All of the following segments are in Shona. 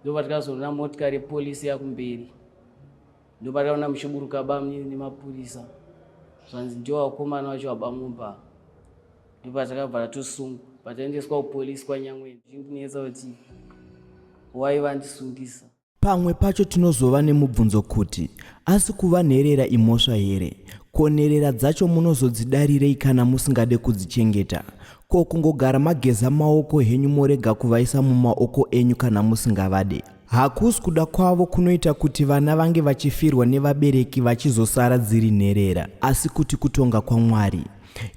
Ndopatakazoona motikari yepolisi yakumberi, ndopatakaona muchiburuka bamnini nemapurisa, zvanzi ndiwo vakomana vacho vaba mumba. Ndopatakabva tatosungwa, pataendeswa kupolisi kwaNyamweda. Zvindinetsa kuti wai vandisungisa. Pamwe pacho tinozova nemubvunzo kuti, asi kuva nherera imhosva here? Ko nherera dzacho munozodzidarirei kana musingade kudzichengeta? Ko kungogara mageza maoko henyu morega kuvaisa mumaoko enyu kana musingavade? Hakusi kuda kwavo kunoita kuti vana vange vachifirwa nevabereki vachizosara dziri nherera, asi kuti kutonga kwaMwari.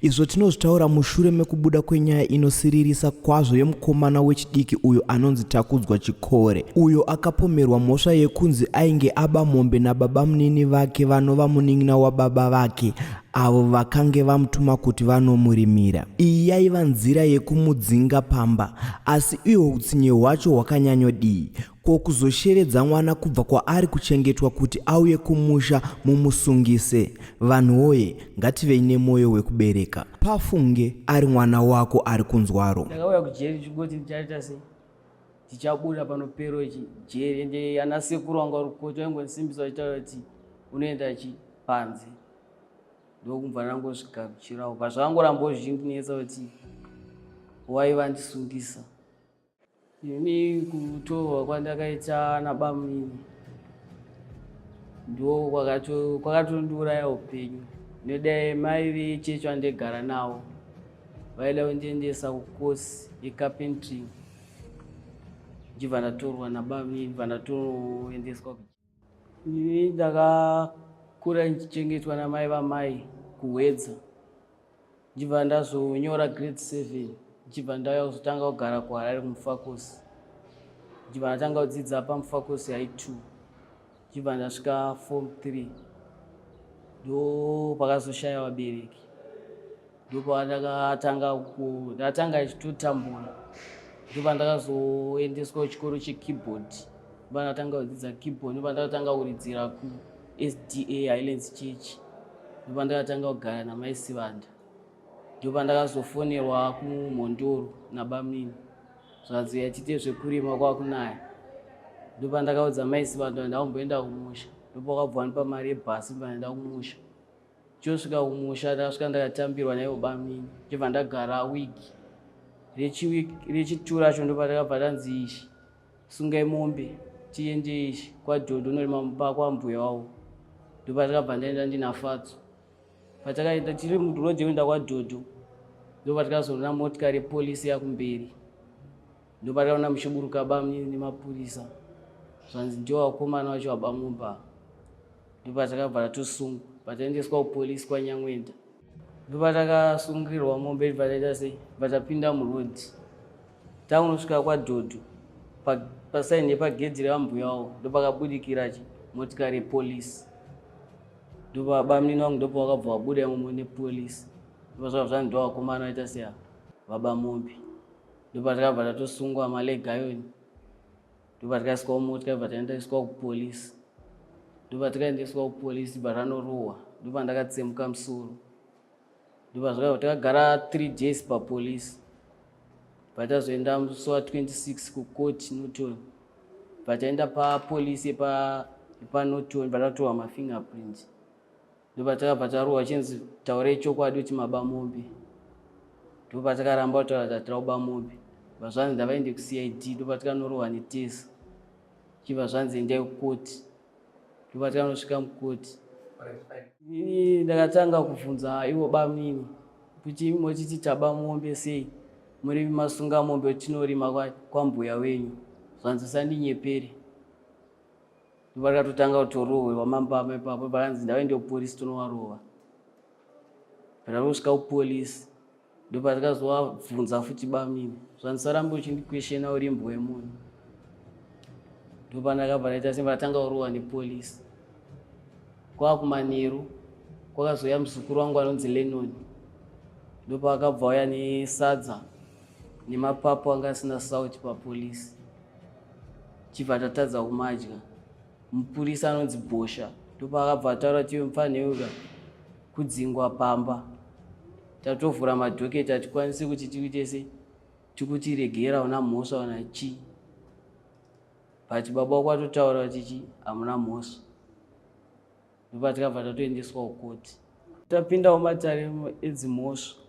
Izvo tinozvitaura mushure mekubuda kwenyaya inosiririsa kwazvo yemukomana wechidiki uyo anonzi Takudzwa Chikore, uyo akapomerwa mhosva yekunzi ainge aba mombe nababamunini vake vanova munin'ina wababa vake avo vakange vamutuma kuti vanomurimira. Iyi yaiva nzira yekumudzinga pamba, asi ihwo utsinye hwacho hwakanyanyodii? Ko kuzoshevedza mwana kubva kwaari kuchengetwa kuti auye kumusha mumusungise? Vanhu woye, ngativei nemoyo wekubereka. Pafunge ari mwana wako ari kunzwaro. Ndakauya kujeri ndichingoti ndichaita sei, ndichabuda panopero ichi jeri. Ende ana sekuru vanga vari kukoti vaingondisimbisa vachitaura kuti unoenda chi panze. Ndokubva ndangozvigamuchirawo, but zvakangorambawo zvichindinetsa kuti wai vandisungisa. Ini kutorwa kwandakaita nabamunini ndo kwakatondiuraya upenyu. Nodai mai vechechi vandaigara navo vaida kundiendesa kukosi yecarpentry, ndichibva ndatorwa nabamunini, ndibva ndatoendeswa. Ini ndakakura ndichichengetwa namai vamai kuHwedza, ndichibva ndazonyora grade 7, ndichibva ndauya kuzotanga kugara kuHarare kuMufakosi, ndichibva ndatanga kudzidza paMufakosi High 2, ndichibva ndasvika form 3. Ndo pakazoshaya vabereki, ndopandakatanga ndatanga ichitotambura. Ndopandakazoendeswa kuchikoro chekeyboard, ndopandatanga kudzidza keyboard, ndopandakatanga kuridzira kuSDA Highlands Church, ndopandakatanga kugara namai Sivanda. Ndopandakazofonerwa kuMhondoro nabamini, zvanzi yatiite zvekurima kwakunaya. Ndopandakaudza mai Sivanda ndakumboenda kumusha, ndopakabva vandipa mari yebhasi ndobva kumusha. Chosvika kumusha, ndakasvika ndakatambirwa naivo bamini, ndobva ndagara wiki rechitu racho. Ndopatakabva tanzi ishi sungai mombe tiende ishi kwadhodho unorima mumba kwambuya wavo. Ndopatakabva ndaenda ndina Fatso. Patakaenda tiri murodhi yekuenda kwadhodho, ndopatakazoona motikari yepolisi yakumberi, ndopatakaona muchiburuka bamnini nemapurisa, zvanzi ndiwo vakomana vacho vaba mumba. Ndopatakabva tatosungwa, pataendeswa kupolisi kwaNyamwenda. Ndopatakasungirwa mombe, bva taita sei, bva tapinda murodhi takunosvika kwadhodho pasaini yepagedhi revambuya wavo, ndopakabudikira chi motikari yepolisi. Ndopabamnini vangu ndopavakabva vabuda imomo nepolisi, ndopazvakabva zvanzi ndo vakomana vaita sei vaba mombe. Ndopatakabva tatosungwa malegayoni, ndopatikaiswa mumota, bva taendeswa kupolisi. Ndopatikaendeswa kupolisi, bva tanorohwa, ndopandakatsemuka musoro. Ndopazvakabva takagara 3 days papolisi, bva tazoenda musi wa26 kukoti Norton. Bva taenda papolisi yepaNorton, bva tatorwa mafingerprint. Ndopatakabva tarohwa, chinzi taurai chokwadi kuti maba mombe. Ndopatakaramba kutaura kuti hatira kuba mombe. Bva zvanzi ndavaende kuCID. Ndopatikanorohwa netesa, chibva zvanzi endai kukoti. Ndopatikanosvika mukoti. Ini ndakatanga kubvunza ivo bamnini kuti mochiti taba mombe sei, muri masunga mombe tinorima kwambuya wenyu? Zvanzi sandinyepere. Ndopakatotanga kutorohwewa mambama ipapo, pakanzi ndavaende kupolisi tonovarova. Patakosvika kupolisi, ndopatakazovabvunza futi bamnini, zvanzi sarambe uchindikweshena, uri imbwa yemunhu. Ndopandakabva ndaita semba ndatanga kurohwa nepolisi. Kwakumanheru kwakazouya muzukuru wangu anonzi Lennon, ndopaakabva auya nesadza nemapapu anga asina sauti papolisi, chibva tatadza kumadya. Mupurisa anonzi Bhosha ndopaakabva ataura kuti iwe mufaneuka kudzingwa pamba, tatovhura madhoketi, hatikwanisi kuti tiite se tikuti regera una mhosva una chii. But baba wako atotaura kuti chi hamuna mhosva. Ndopatakabva tatoendeswa kukoti. Tapindawo matare edzimhosva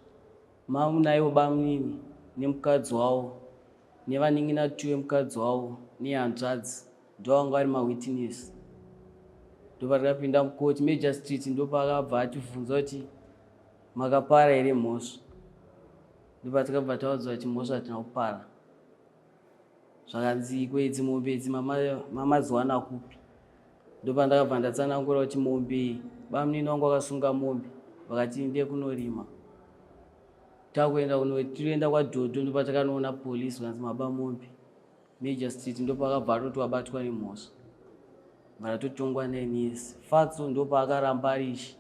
mamunaiwo bamunini nemukadzi wavo nevanin'ina two vemukadzi wavo nehanzvadzi ndovanga vari mawitness. Ndopatakapinda mukoti magistrate ndopaakabva ativhunza kuti makapara here mhosva. Ndopatakabva taudzwa kuti mhosva hatina kupara. Zvakanzi kwedzi mombe idzi mamadziwana kupi? Ndopandakabva ndatsanangura kuti mombe bamunini wangu akasunga mombe vakati inde kunorima. Takuenda tinoenda kwaDhodho ndopatakanoona polisi vakanzi maba mombe. Magistrate ndopakabva atoti wabatwa nemhosva. Bva tatotongwa 9 years. Fatso ndopaakaramba ari ishi.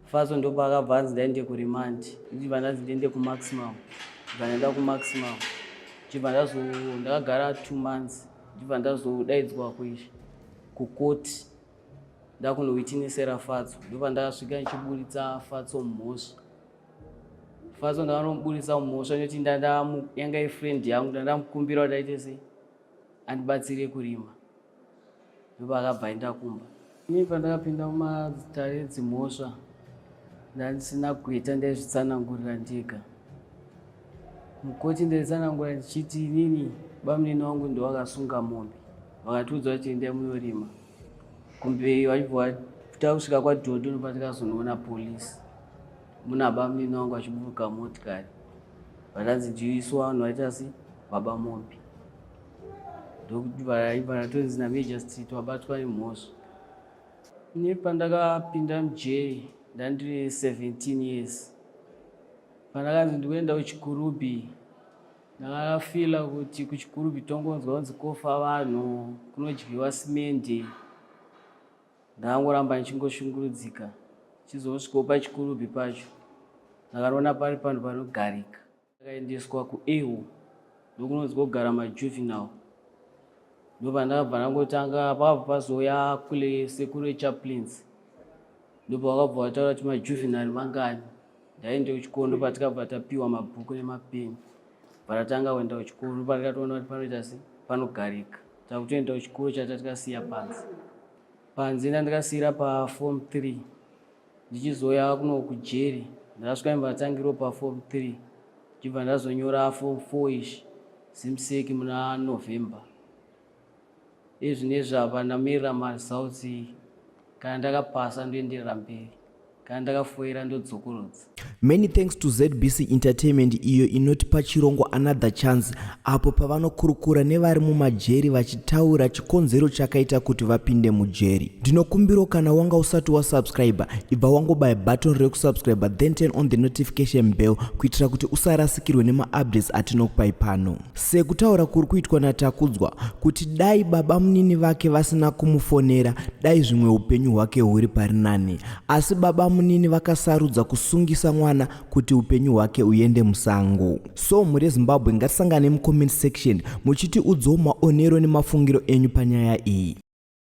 Fatso ndopaakabva anzi ndaende kuremand. Ndibva ndanzi ndiende kumaximum. Ndibva ndaenda kumaximum. Ndibva ndazo ndakagara 2 months. Ndibva ndazodaidzwa kuishi kukoti. Ndakunowitinesera Fatso. Ndopandakasvika ndichiburitsa Fatso mhosva. Fatso ndakanomuburitsa mhosva nekuti yanga ifriend yangu ndandamukumbira kuti aite sei andibatsire kurima. Ndopaakabva aenda kumba. Ini pandakapinda mumatare edzimhosva ndandisina gweta ndaizvitsanangurira ndega. Mukoti ndaitsanangura ndichiti inini bamunini wangu ndowakasunga mombe vakatiudza kuti endai munorima. Kumberi vachibva takusvika kwaDhodho ndopatakazonoona polisi muna bamunini wangu achiburuka motikari vatanzi ndiisu vanhu vaita sei baba mombe. Ndokuti vatonzi namagistrate wabatwa nemhosva. Ini pandakapinda mujeri ndandiri 17 years. Pandakanzi ndikuenda kuChikurubi ndakafila kuti kuChikurubi tongonzwa kunzi kofa vanhu kunodyiwa simende. Ndakangoramba ndichingoshungurudzika chizosvikawo paChikurubi pacho ndakaona pari panhu panogarika. Ndakaendeswa kuEU ndokunonzi kogara majuvenile. Ndopandakabva ndangotanga pakabva pazouya kule sekuru vechaplains. Ndopavakabva vataura kuti majuvenile mangani. Ndaende kuchikoro ndopatikabva tapiwa mabhuku nemapeni. Patatanga kuenda kuchikoro ndopatikatoona kuti panoita sei panogarika. Takutoenda kuchikoro chatatikasiya panze. Panze ndandikasiyira paform 3. Ndichizouya kuno kujeri ndakasvika ndimbatangirawo paform 3. Ndichibva ndazonyora form 4 ishi Zimsec muna November. Izvinezvi apa ndamirira maresults kana ndakapasa ndoenderera mberi. Kana ndakafoira ndodzokorodza. Many thanks to ZBC Entertainment iyo inotipa chirongwa Another Chance apo pavanokurukura nevari mumajeri vachitaura chikonzero chakaita kuti vapinde mujeri. Ndinokumbirawo kana wanga usati wasubscribe ibva wangobaya button rekusubscribe then turn on the notification bell kuitira kuti usarasikirwe nemaupdates atinokupai pano. Sekutaura kuri kuitwa naTakudzwa kuti dai baba munini vake vasina kumufonera dai zvimwe upenyu hwake huri pari nani, asi baba munini vakasarudza kusungisa mwana kuti upenyu hwake uende musango. So mhuri yeZimbabwe ngatisangane mucomment section muchitiudzawo maonero nemafungiro enyu panyaya iyi.